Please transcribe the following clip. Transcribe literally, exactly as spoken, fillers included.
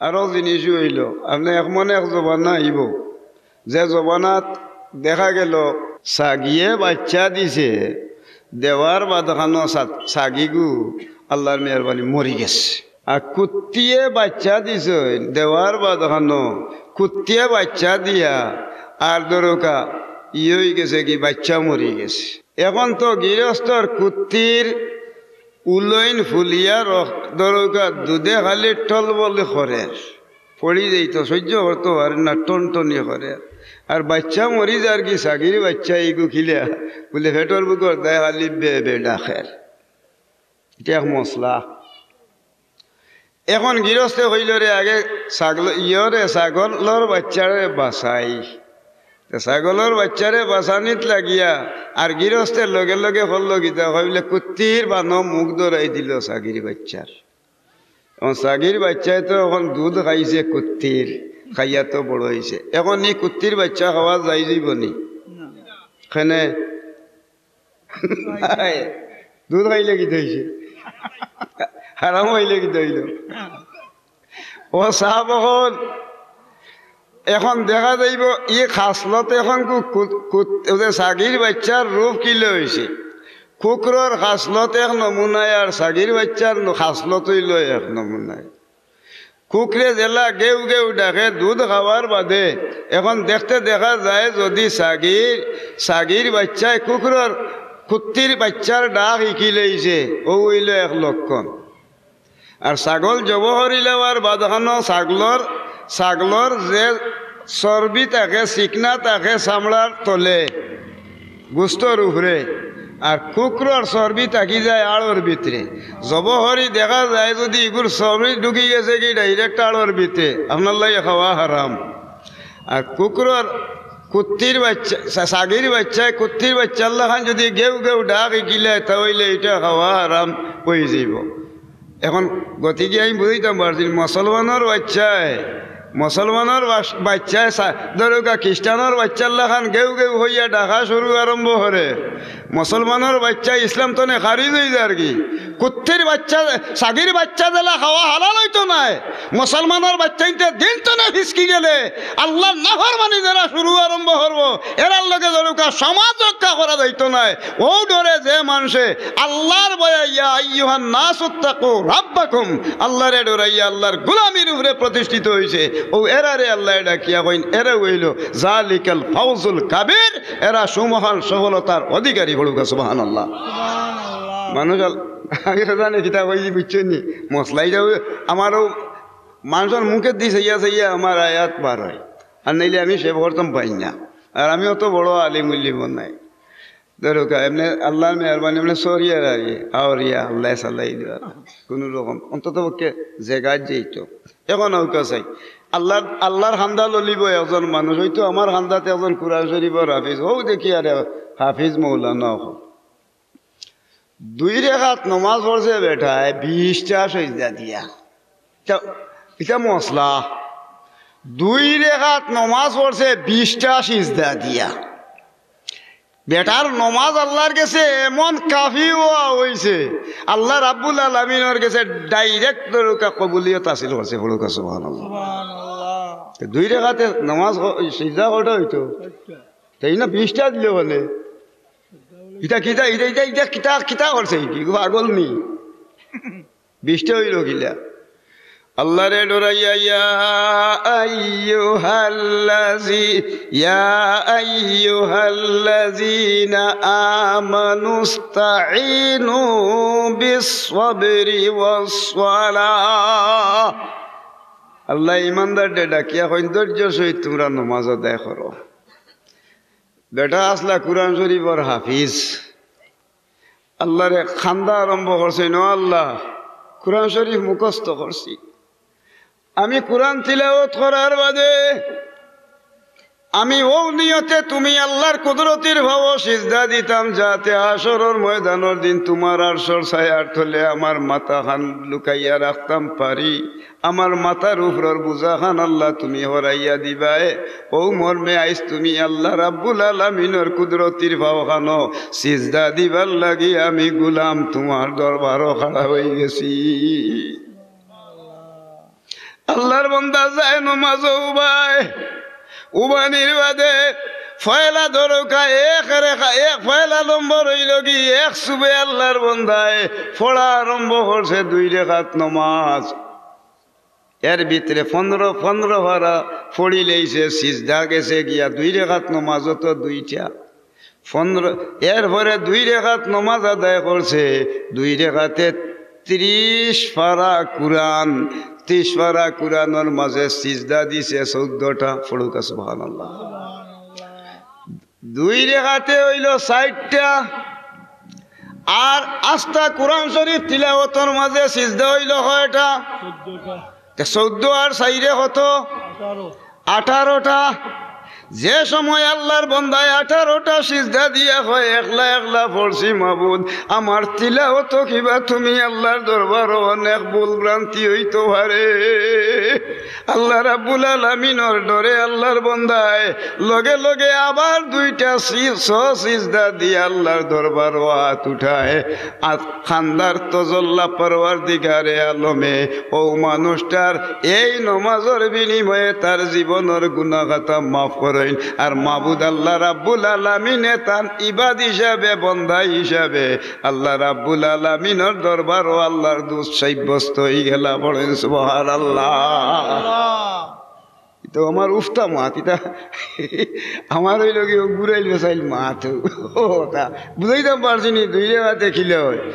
আরো জিনিস অইলো, আপনে এক মনে এক জমানা আইবো, যে জমানাত দেখা গেল ছাগিয়ে বাইচ্চা দিছে, দেওয়ার বাদখানো ছা-, ছাগিগু আল্লার মেহেরবানি মরি গেছে। আর কুত্তিয়ে বাইচ্চা দিছে, দেওয়ার বাদখানো কুত্তিয়ে বাইচ্চা দিয়া আর ধরুকা ই অই গেছে কি, বাইচ্চা মরি গেছে। এখন তো গিরস্তর কুত্তির উলইন ফুলিয়া রক-, ধরুকা দুধে খালি টলবলি করের। পড়ি যাইতো, সহ্য করতো পারের না, টনটনি করের। আর বাইচ্চা মরি যার কি, ছাগির বাইচ্চা ইগু কিলা, বুলে পেটর ভুকর দায় খালি বে বে ডাকের। ইটা এক মসলা। এখন গিরস্তে কইলো রে, আগে ছাগল, ইয়রে, ছাগলর বাইচ্চারে বাচাই। তে ছাগলর বাইচ্চারে বাচানিত লাগিয়া আর গিরস্তে লগে লগে করলো কিতা, কইলে কুত্তির বানো মুখ ধরাই দিলো ছাগির বাইচ্চার। এখন ছাগির বাইচ্চায় তো এখন দুধ খাইছে কুত্তির, খাইয়া তো বড় অইছে। এখন ই কুত্তির বাইচ্চা খাওয়া যাইযিবো নি? কেনে? দুধ খাইলে কিতা অইছে? হারাম অইলে কিতা অইলো? ও সাব অকল, এখন দেখা যাইবো ই খাসলত এখন কু-, কু-, কু-, ওই যে ছাগির বাইচ্চার রূপ কিলা অইছে। কুকুরর খাসলত এক নমুনায় আর ছাগির বাইচ্চার ন-, খাসলত অইলো এক নমুনায়। কুকুরে যেলা গেউ গেউ ডাকে দুধ খাওয়ার বাদে, এখন দেখতে দেখা যায় যদি ছাগির, ছাগির বাইচ্চায় কুকুরর, কুত্তির বাইচ্চার ডাক হিকিলাইছে, অউ অইলো এক লক্ষণ। আর ছাগল জবো করিলাওয়ার বাদখানো ছাগলর, ছাগলর যে চর্বি থাকে, চিকনা থাকে চামড়ার তলে, গুস্তর উপরে, আর কুকুরর চর্বি থাকি যায় আড়র ভিতরে। জবো করি দেখা যায় যদি ইগুর চর্বি ঢুকি গেছে কি direct আড়র ভিতরে, আপনার লাগি খাওয়া হারাম। আর কুকুরর, কুত্তির বাইচ্চা, ছা-, ছাগির বাইচ্চায় কুত্তির বাইচ্চার লাখান যদি গেউ গেউ ডাক হিকিলায়, তা অইলে ইটা খাওয়া হারাম অইযিবো। এখন গতিকে আমি বুঝাইতাম পারছি, মুসলমানর বাইচ্চায়, মুসলমানর বাস-, বাইচ্চায় সা-, ধরুকা খ্রিস্টানর বাইচ্চার লাখান গেউ গেউ অইয়া ডাকা শুরু আরম্ভ করে, মুসলমানর বাইচ্চা ইসলাম তনে খারিজ অই যার কি। কুত্তির বাইচ্চা, ছাগির বাইচ্চা যেলা খাওয়া হালাল অইতো নায়, মুসলমানর বাইচ্চাইন্তে দিন তনে ফিসকি গেলে আল্লার নাফরমানি যেলা শুরু আরম্ভ করবো, এরার লগে ধরুকা সমাজ রক্ষা করা যাইতো নায়। অউ ডরে যে মানষে আল্লার ভয়ে ইয়া আইয়ুহান নাসুত্তাকু রাব্বাকুম, আল্লারে ডরাইয়া আল্লার গোলামির উপরে প্রতিষ্ঠিত অইছে, অউ এরারে আল্লায় ডাকিয়া কইন, এরা অইলো জালিকাল ফাউজুল কাবীর, এরা সুমহান সফলতার অধিকারী। পড়ুকা সুবহানাল্লাহ। মানুষ আল-, আমি তো জানি কিতা কইছি, বুঝছইন নি? মসলা ইটা অউ আমারও মানষর মুখেদি চাইয়া চাইয়া আমার আয়াত বার অয়, আর নাইলে আমি সেবা করতাম পারি না। আর আমি অত বড় আলিম উলিম নায়। ধরুকা, এমনে আল্লার মেহেরবানি, এমনে সরিয়ার আগে, আওরিয়া, আল্লায় চালাই দিবা। কুনু রকম, অন্তত পক্ষে জেগাত যাইতো। এখন অউকা চাই। আল্লার, আল্লার খান্দা ললিবো একজন মানুষ, অইতো আমার খান্দাত একজন কুরআন শরিফর হাফিজ, অউ দেখি আরে হাফিজ মৌলানা অকল। দুই রেকাত নমাজ পড়ছে বেটায়, বিশটা সিজদা দিয়া। ইটা, ইটা মসলা। দুই রেকাত নমাজ পড়ছে, বিশটা সিজদা দিয়া। বেটার নমাজ আল্লার গেছে এমন কাফি অওয়া অইছে, আল্লা রাব্বুল আলামিনর গেছে direct ধরুকা কবুলিয়ত হাসিল করছে। পড়ুকা সুবহানাল্লাহ। সুবহানাল্লাহ। তে দুই রেকাতে নমাজ হ-, সিজদা কয়টা অইতো? তে ইনা বিশটা দিলে বলে। ইটা কিতা, ইটা, ইটা, ইটা কিতা, কিতা করছে? ইগু পাগল নি? বিশটা অইলো কিলা? আল্লারে ডরাইয়া, ইয়া আইয়ুহাল্লাযী, ইয়া আইয়ুহাল্লাযীনা আমানুস্তাঈনু বিস সাবরি ওয়াস সালাহ। আল্লায় ইমানদাররে ডাকিয়া কইন, ধৈর্যর সহিত তুমরা নমাজ আদায় করো। বেটা আছলা কুরআন শরিফর হাফিজ, আল্লারে খান্দা আরম্ভ করছইন, "ও আল্লা, কুরআন শরিফ মুখস্থ করছি, আমি কুরআন তিলাওয়াত করার বাদে আমি অউ নিয়তে তুমি আল্লার কুদরতির পাও সিজদা দিতাম, যাতে হাশরর ময়দানর দিন তুমার আরশর ছায়ার তলে আমার মাথাখান লুকাইয়া রাখতাম পারি।" আমার মাথার উপরর বুঝাখান আল্লা তুমি হরাইয়া দিবায়। অউ মর্মে আইজ তুমি আল্লা রাব্বুল আলামিনর কুদরতির পাওখানো সিজদা দিবার লাগি আমি গুলাম তুমার দরবারো খাড়া অইগেছি। আল্লাহর বন্দা যায় নমাজো উবায়, উবানির বাদে পয়লা দরকা এক রেখা, এক পয়লা নম্বর অইলো কি, এক সুবে আল্লাহর বন্দায় পড়া আরম্ভ করছে দুই রেখাত নমাজ। এর ভিতরে পনেরো, পনেরো পারা পড়িলাইছে, সিজদা গেছে গিয়া, দুই রেখাত নমাজও তো দুইটা। পনেরো, এরপরে দুই রেখাত নমাজ আদায় করছে, দুই রেখাতে ত্রিশ পারা কুরআন, ত্রিশ পারা কুরআনর মাঝে সিজদা দিছে চৌদ্দটা। পড়ুকা সুবহানাল্লাহ। দুই রেখাতে অইলো ষাইটটা, আর আস্তা কুরআন শরীফ তিলাওয়াতর মাঝে সিজদা অইলো কয়টা? তে চৌদ্দ আর চাইরে কত? আঠারোটা। যে সময় আল্লাহর বন্দায় আঠারোটা সিজদা দিয়া কয়, "একলা একলা পড়ছি মাবুদ, আমার তিলাওয়াতো কিবা তুমি আল্লাহর দরবারো অনেক ভুল ভ্রান্তি অইতো পারে।" আল্লাহ রাব্বুল আলামিনর ডরে আল্লাহর বন্দায় লগে লগে আবার দুইটা সি-, স-, সিজদা দিয়া আল্লাহর দরবারো আত উঠায়। আত কান্দার তজল্লা পরওয়ারদিগারে আলমে, অউ মানুষটার এই নমাজর বিনিময়ে তার জীবনর গুনাহ খাতা মাফ করইন। আর মাবুদ আল্লাহ রাব্বুল আলামিনে তান ইবাদ হিসাবে, বন্দা হিসাবে আল্লাহ রাব্বুল আলামিনর দরবারো আল্লাহর দুস্ত সাব্যস্ত অইগেলা। পড়ইন সুবহানাল্লাহ। ইতা আমার উফতা মাত, ইতা আমার অইলো কি অউ গুরাইল বেসাইল মাত। অতা বুঝাইতাম পারছি নি, দুই রেখাতে কিলা অয়।